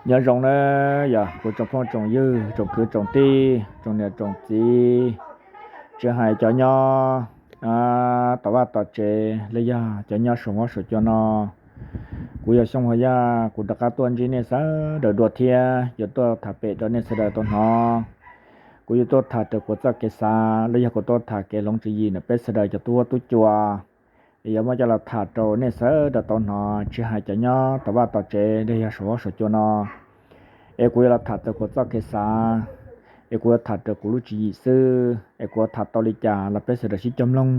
Nyob zoo na, yog kuv tsoom phooj tsoom ywg, tsoom kwv tsoom tij, tsoom niam tsoom txiv, tsis hais cov nyob tom vaj tom tsev los yog cov nyob saum huab saum cua no. Kuv yog Xyooj Huas Yaj, kuv rov qab tuaj ntsib nej sawv daws dua thiab yuav tuaj tham pem rau nej sawv daws tau hnov. Kuv yuav tuaj tham rau kuv txoj kev xav los yog kuv tuaj tham kev hloov tswv yim ntawm peb sawv daws cov tub huab tub cua, es yuav muab coj los tham rau nej sawv daws tau hnov, tsis hais cov nyob tom vaj tom tsev los yog saum huab saum cua no. Es kuv yuav los tham rau kuv txoj kev xav, es kuv yuav tham rau kuv lub tswv yim xwb, es kuv yuav tham tau li cas los peb sawv daws sib cog mloog.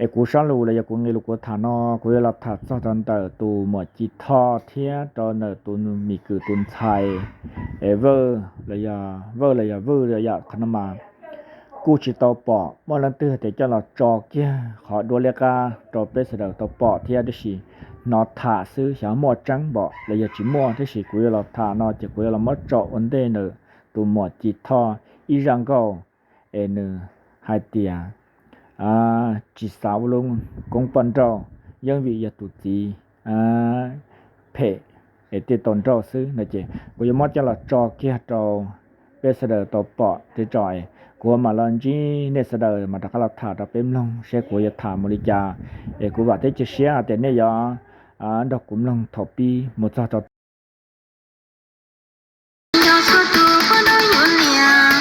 Es kuv sab lus los yog kuv nqe lus kuv tham no, kuv yuav los tham txog rau ntawm tus muam Ci Thoj thiab rau ntawm tus mim kwm tus ntxhais, es Vwj los yog, Vwj los yog Vwj yam qhov no mas kuj tsis tau pom muaj leej twg tias coj los tso kiag qhov duab liab qab rau peb sawv daws tau pom thiab, tab sis hnov tham xwb, xyov muaj tseeb npaum los yog tsis muaj, tab sis kuv yuav los tham no ces kuv yuav los muab tso ua ntej ntawm tus muam Ci Thoj ib zaj nkauj, es nws hais tias tsis xav ua lub koob poj nrauj, yeej vim yog tus txiv phem es thiaj tau nrauj xwb no ces kuv yuav muab coj los tso kiag rau peb sawv daws tau pom thiab tso. Kuv mam los ntsib nej sawv daws mas rov qab los tham rau peb mloog seb kuv yuav tham mus li cas. Es kuv vam thiab cia siab hais tias nej yuav nrog kuv mloog thaum pib mus txog rau Nyob txhua tus poj nrauj yuav liam,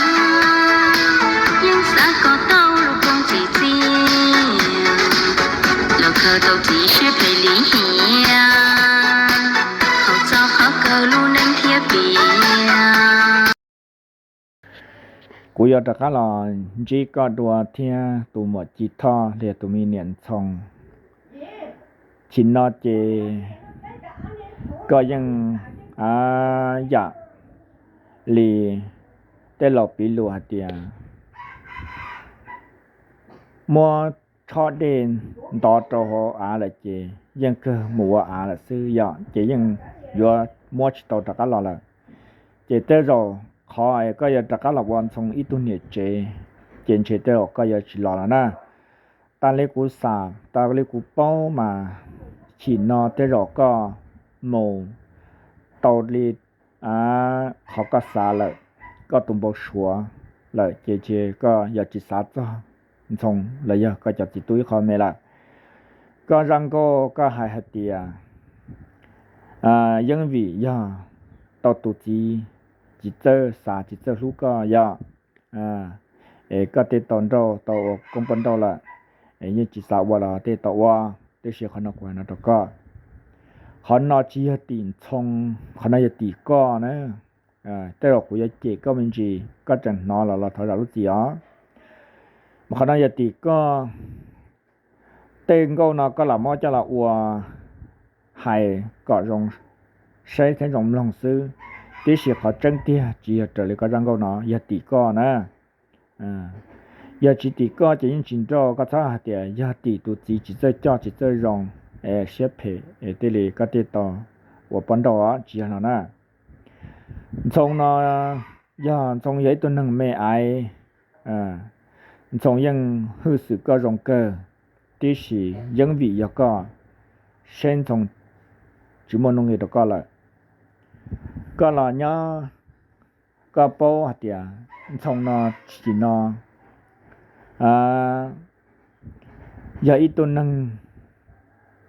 yeej xav kom tau lub koob txiv txiaj, los khaws tau txiv siab phem lim hiam, haum txog qhov kawg lub neej thiab piam. Kuv yuav rov qab los ntsib koj dua thiab tus muam Ci Thoj los yog tus me niam Ntxhoo. Chim no ces koj yeej yam li tej laus piv lus hais tias muab tshob dej ntov rau hauv av lawm ces yeej kawg mus ua av lawm xwb yom, ces yeej yuav muab tsis tau rov qab los lawm. Ces tej zaum qhov koj yuav rov qab los ua Ntxhoo ib tug niam tsev, ces ntshe tej zaum koj yuav tsis los lawm na. Tas li kuv xav, tas li kuv paub mas chim no tej zaum koj mus tau li qhov koj xav lawm, koj tus npau suav lawm, ces koj yuav tsis xav txog Ntxhoo los yog koj cov txiv tub ib qho me lawm. Koj zaj nkauj koj hais hais tias yeej vim yog tau tus txiv tsis txawj xav tsis txawj hlub koj yom, es koj thiaj tau nrauj tau ua koob poj nrauj lawm, es yeej tsis xav ua los thiaj tau ua. Tab sis qhov no kuv hais no rau koj, qhov no tsis yog tim Ntxhoo, qhov no yog tim koj na. Tej zaum kuv yuav cem koj me ntsis, koj tseem hnov los los thov zam lub txim os. Mas qhov no yog tim koj, tej nkauj no koj lam muab coj los ua hais kom zoo saib thiab zoo mloog xwb, tiam sis qhov tseeb tiag tsis yog raws li koj zaj nkauj no, yog tim koj na. Yog tsis tim koj ces yeej tsis nrauj, koj txhob hais tias yog tim tus txiv tsis txawj coj tsis txawj zoo, siab phem es thiaj li koj thiaj tau ua poj nrauj os, tsis yog no na. Ntxhoo no yog Ntxhoo yog ib tug neeg me aiv, Ntxhoo yeej hwj xwm koj zoo kawg, tiam sis yeej vim yog koj, saib Ntxhoo tsis muaj nuj nqis rau koj lawm. Koj los nyob, koj paub hais tias Ntxhoo no tsis no yog ib tug neeg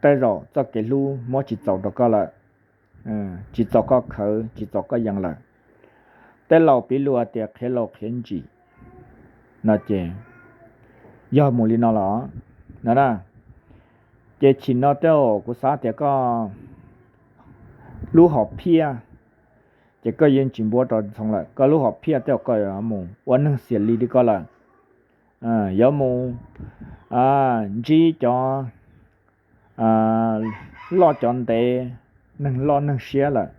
tej zaum txoj kev hlub muab tsis txaus rau koj lawm, tsis txaus koj khawv, tsis txaus koj yees lawm. Tej laus piv lus hais tias qhiav laus qhiav ntsim no ces yog mus li no los no na. Ces chim no tej zaum kuv xav tias koj lub hom phiaj ces koj yeej tsis npuab rau Ntxhoo lawm, koj lub hom phiaj tej zaum koj yuav mus ua neeg xiam li li koj lawm, yuav mus ntsib cov loj cov ntev, neeg loj neeg siab lawm,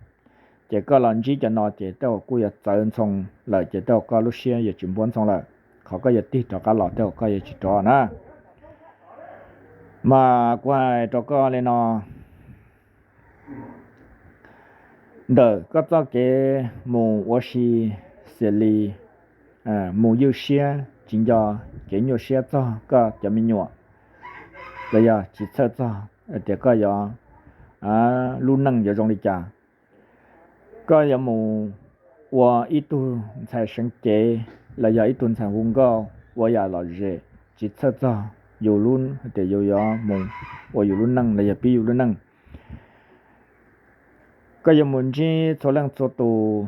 ces koj los ntsib cov no ces tej zaum kuj yuav txawv Ntxhoo lawm, ces tej zaum koj lub siab yuav tsis npuab Ntxhoo lawm, qhov koj yuav tig rov qab los tej zaum koj yuav tsis rov na. Mas kuv hais rau koj li no, ntawm koj txoj kev mus ua si xiam li, mus ywj siab tsis nco kev nyuaj siab txog koj cov me nyuam, los yog tsis txhawj txog tias koj yuav, lub neej yuav zoo li cas, Koj yuav mus ua ib tug ntxhais seev cev los yog ib tug ntxhais hu nkauj ua yam lom zem, tsis txhawj txog yus lub, tias yus yuav mus ua yus lub neej los yog pib yus lub neej. Koj yuav mus ntsib txhua leej txhua tus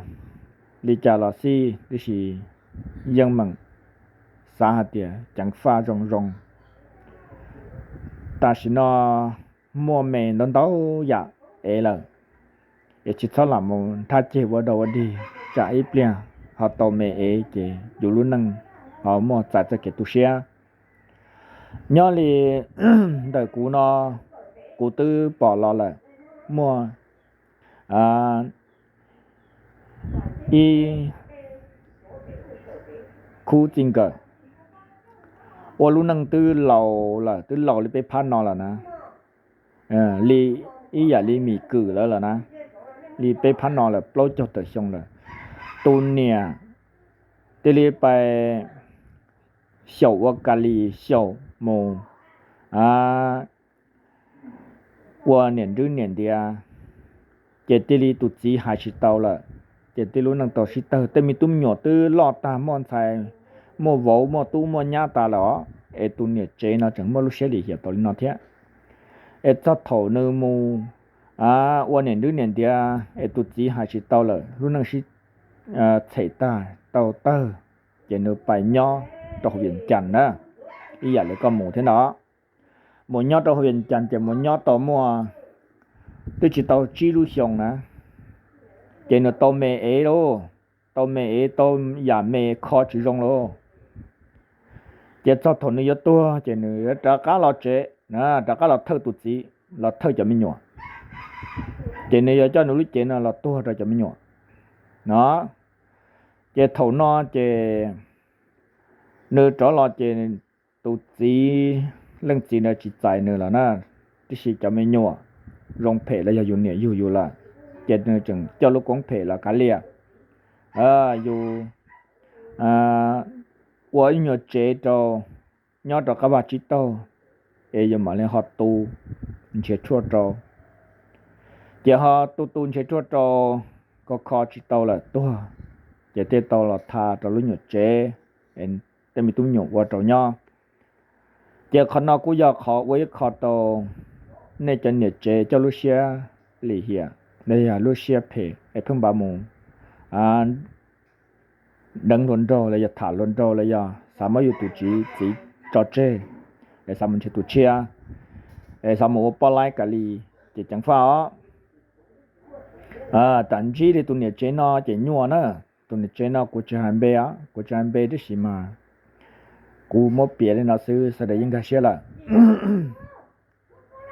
li cas los xij, tiam sis yeej meem xav hais tias ceev faj zoo zoo. Tam sim no muaj me ntau ntau yam ev lawm, es tsis txhob lam mus nthab ceg ua dog ua dig, tsam ib pliag ho tau me ev ces yus lub neej ho muaj txais txoj kev tu siab. Nyob li ntawm kuv no, kuv twb pom los lawm, muaj ib khub txij nkawm ua lub neej twb laus lawm, twb laus li peb phab no lawm na, li ib yam li Mim Kwm lawv lawm na, li peb phab no lawm, plaub caug tawm xyoo lawm. Tus niam cia li pais xyaum ua Kalis, xyaum mus ua niam nrwb niam ntiav, ces cia li tus txiv hais tsis tau lawm, ces tib lub neej tau sib tawg. Tej me tub me nyuam twb loj tag, muaj ntxhais muaj vauv, muaj tub muaj nyab tas lawm os, es tus niam tsev no tseem muaj lub siab lim hiam tau li no thiab. Es txog thaum nws mus ua niam nrwb niam ntiav es tus txiv hais tsis tau lawm, lub neej sib txhem tag tau tawg, ces nws pais nyob rau hauv Vias Cas na, ib yam li koj mus thiab no. Mus nyob rau hauv Vias Cas ces mus nyob tau muaj twb tsis tau tsib lub xyoos na, ces nws tau me ev lauj, tau me ev, tau yam me kho tsis zoo lauj. Ces txog thaum nws yuav tuag ces nws rov qab los tsev, rov qab los thawj tus txiv, los thawj cov me nyuam. Ces nws yuav coj nws lub cev no los tuag rau cov me nyuam no. Ces thaum no ces nws rov los ces tus txiv, leej txiv ntawd tsis txais nws lawm na, tiam sis cov me nyuam zoo phem los yog yus niam yug yus lawm, ces nws tseem coj lub koob phem los kav liam. Yus ua ib nyuag tsev rau, nyob rau qab vaj tsib taug, es yus mam li ho tu nrhiav tshuaj rau. Ces ho tu tu nrhiav tshuaj rau, kho kho tsis tau lawm tuag, ces thiaj tau los tha rau lub nyuam tsev, tej me tub me nyuam ua rau nyob. Ces qhov no kuj yog qhov ua ib qho rau nej cov niam tsev coj lub siab lim hiam los yog lub siab phem es pheej npaj mus deev hluas nraug los yog tham hluas nraug los yog xav muab yus tus txiv tso tseg, es xav mus nrhiav tus tshiab, es xav mus ua poj laib kav li, ces ceev faj os. Tam sim li tus niam tsev no ces nyuaj na. Tus niam tsev no kuv tsis hais npe, kuv tsis hais npe tiam sis mas kuv muab piav li no xwb sawv daws yeej nkag siab lawm.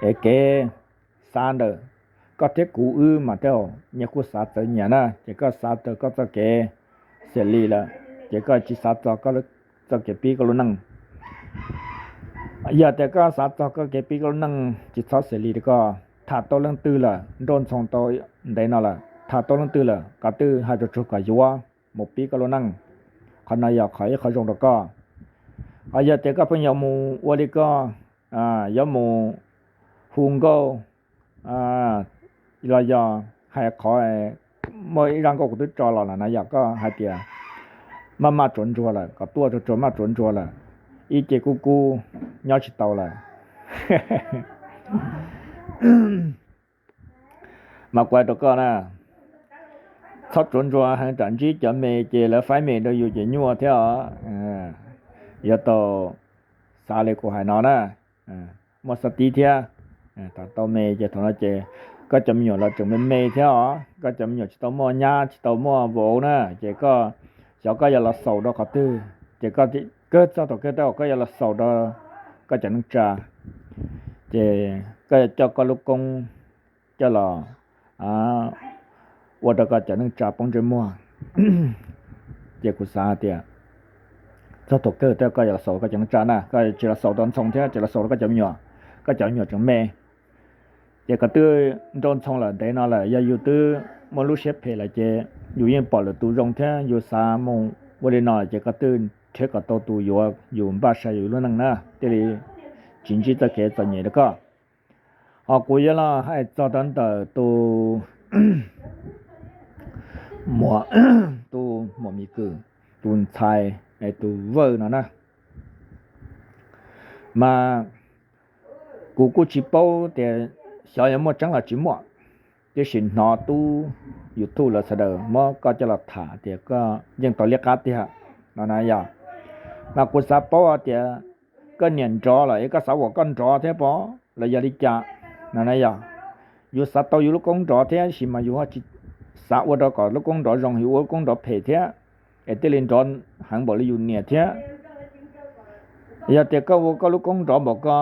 Es kev xav ntawm koj thiab kuv wb mas tej zaum nyias kuj xav txawv nyias na, ces koj xav txog koj txoj kev xes li lawm, ces koj tsis xav txog txoj kev pib koj lub neej. Yog tias koj xav txog koj kev pib koj lub neej tsis txhob xes li rau koj, tham tau leej twg lawm, nrauj ntxhoo tau ntev no lawm, tham tau leej twg lawm, qhov twg hais tsuag tsuag kom yuav mus pib koj lub neej, qhov no yog qhov ib qho zoo rau koj. Ho yog tias koj pheej yuav mus ua li koj yuav mus hu nkauj los yog hais qhov muaj ib zaj nkauj kuv twb tso los lawm na, yog koj hais tias maj maj tsuav ntsuag lawm, kom tuaj tsuag tsuag maj tsuav ntsuag lawm, ib ce kub kub nyob tsis tau lawm, mas kuv hais rau koj na, txhob tsuav ntsuag heev, tsam ntsib cov me ces lawv faib me rau yus ces nyuaj thiab os. Yuav tau xav li kuv hais no na, muaj xav tib thiab. Thaum tau me ces thaum no ces koj cov me nyuam los tseem me me thiab os, koj cov me nyuam tsis tau muaj nyab tsis tau muaj vauv na, ces koj xyov koj yuav los xaus rau qhov twg, ces koj kawg txog thaum kawg tab koj yuav los xaus rau koj cov neej tsa, ces koj yuav coj koj lub koob coj los ua rau koj cov neej tsa poob ntsej muag. Ces kuv xav hais tias txog thaum kawg thiab koj yuav los xaus koj cov neej tsa na, koj tsis los xaus rau Ntxhoo thiab tsis los xaus rau koj cov me nyuam, koj cov me nyuam tseem me. Ces koj twb nrauj Ntxhoo lawm ntev no lawm, yog yus twb muaj lub siab phem lawm ces yus yeej pom lwm tus zoo thiab yus xav mus ua li no ces koj twb nrhiav kom tau tus yuav yus npaj sai yus lub neej na, thiaj li tsis ntsib txoj kev txom nyem rau koj. Ho kuv yuav los hais txog rau ntawm tus muam, tus muam Mis Kwm, tus ntxhais, tus Vawj no na. Mas kuv kuj tsis paub tias xyov yuav muaj tseeb los tsis muaj, tiam sis hnov tub YouTube lawv sawv daws muab koj coj los tham tias koj yeej tau liab qab tiag no na yog. Mas kuv xav paub tias koj niam nrov lawm es koj xav ua koj nrov thiab pom los yog li cas no na yog. Yus xav tau yus lub koob nrov thiab tab sis mas yus ho tsis xav ua rau kom lub koob nrov zoo, yus ua lub koob nrov phem thiab es thiaj li nrov heev npaum li yus niam thiab. Yog tias koj ua koj lub koob nrov npaum ko,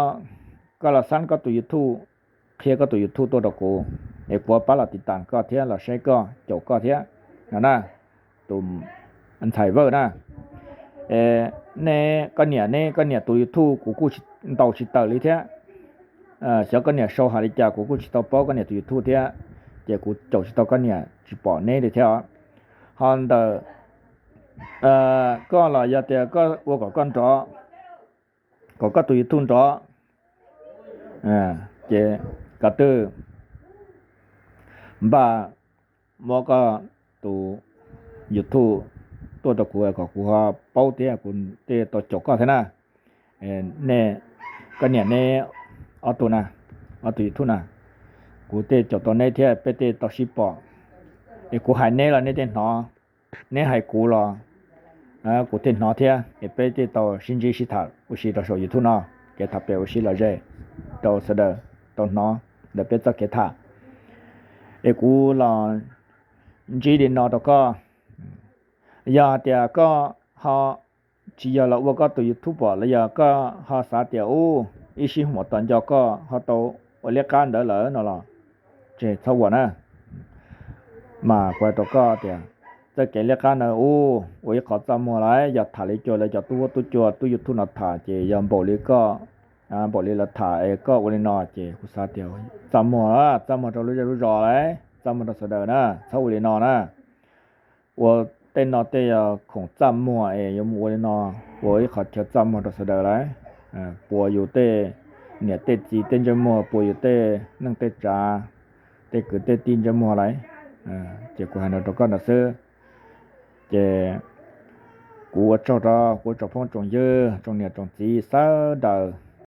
koj los xab koj tus YouTube, qhia koj tus YouTube tuaj rau kuv, es kuv pab los tiv tas koj thiab los saib koj, caum koj thiab no na, tus ntxhais Vawj na. Neb, koj niam, neb koj niam tus YouTube kuv kuj ntaus tsis tawm li thiab. Xyov koj niam sau hais li cas kuv kuj tsis tau paub koj niam tus YouTube thiab, ces kuv caum tsis tau koj niam, tsis pom neb li thiab os. Ho ntawm koj los yog tias koj ua kom koj nrov, kom koj tus YouTube nrov, ces ko tw npaj muab koj tus YouTube tuaj rau kuv kom kuv ho paub thiab kuv thiaj tau caum koj thiab na. Nej, koj niam neb ob tug na, ob tug YouTube na, kuv thiaj caum tau neb thiab peb thiaj tau sib pom. Es kuv hais neb los neb thiaj hnov, neb hais kuv los kuv thiaj hnov thiab, es peb thiaj tau sib ntsib sib tham ua si rau saum YouTube no, kev tham pem ua si los ze rau sawv daws tau hnov ntawm peb txoj kev tham. Es kuv los ntsib li no rau koj, yog hais tias koj ho tsis yog los ua koj tus YouTube los yog koj ho xav tias ub ib sij huam tos nco koj ho tau ua liab qab ntawd lawm no los, ces txhob ua na. Mas kuv hais rau koj tias txoj kev liab qab ntawd ub ua ib qho txaj muag lauj, yog tham li cua lawv cov tub huab tub cua tub YouTube no tham ces yog npaum li koj, npaum li lawv tham es koj ua li no ces kuv xav tias txaj muag, txaj muag rau lub zej lub zos lauj, txaj muag rau sawv daws na, txhob ua li no na. Ua tej no tej yog khoom txaj muag es yuav mus ua li no, ua ib qho chaw txaj muag rau sawv daws lauj, puas yus tej niam tej txiv tej ntsej muag, puas yus tej neej tej tsav, tej kwv tej tij ntsej muag lauj. Ces kuv hais no rau koj ntawd xwb. Ces kuv ua tsaug rau kuv tsoom phooj tsoom ywg tsoom niam tsoom txiv sawv daws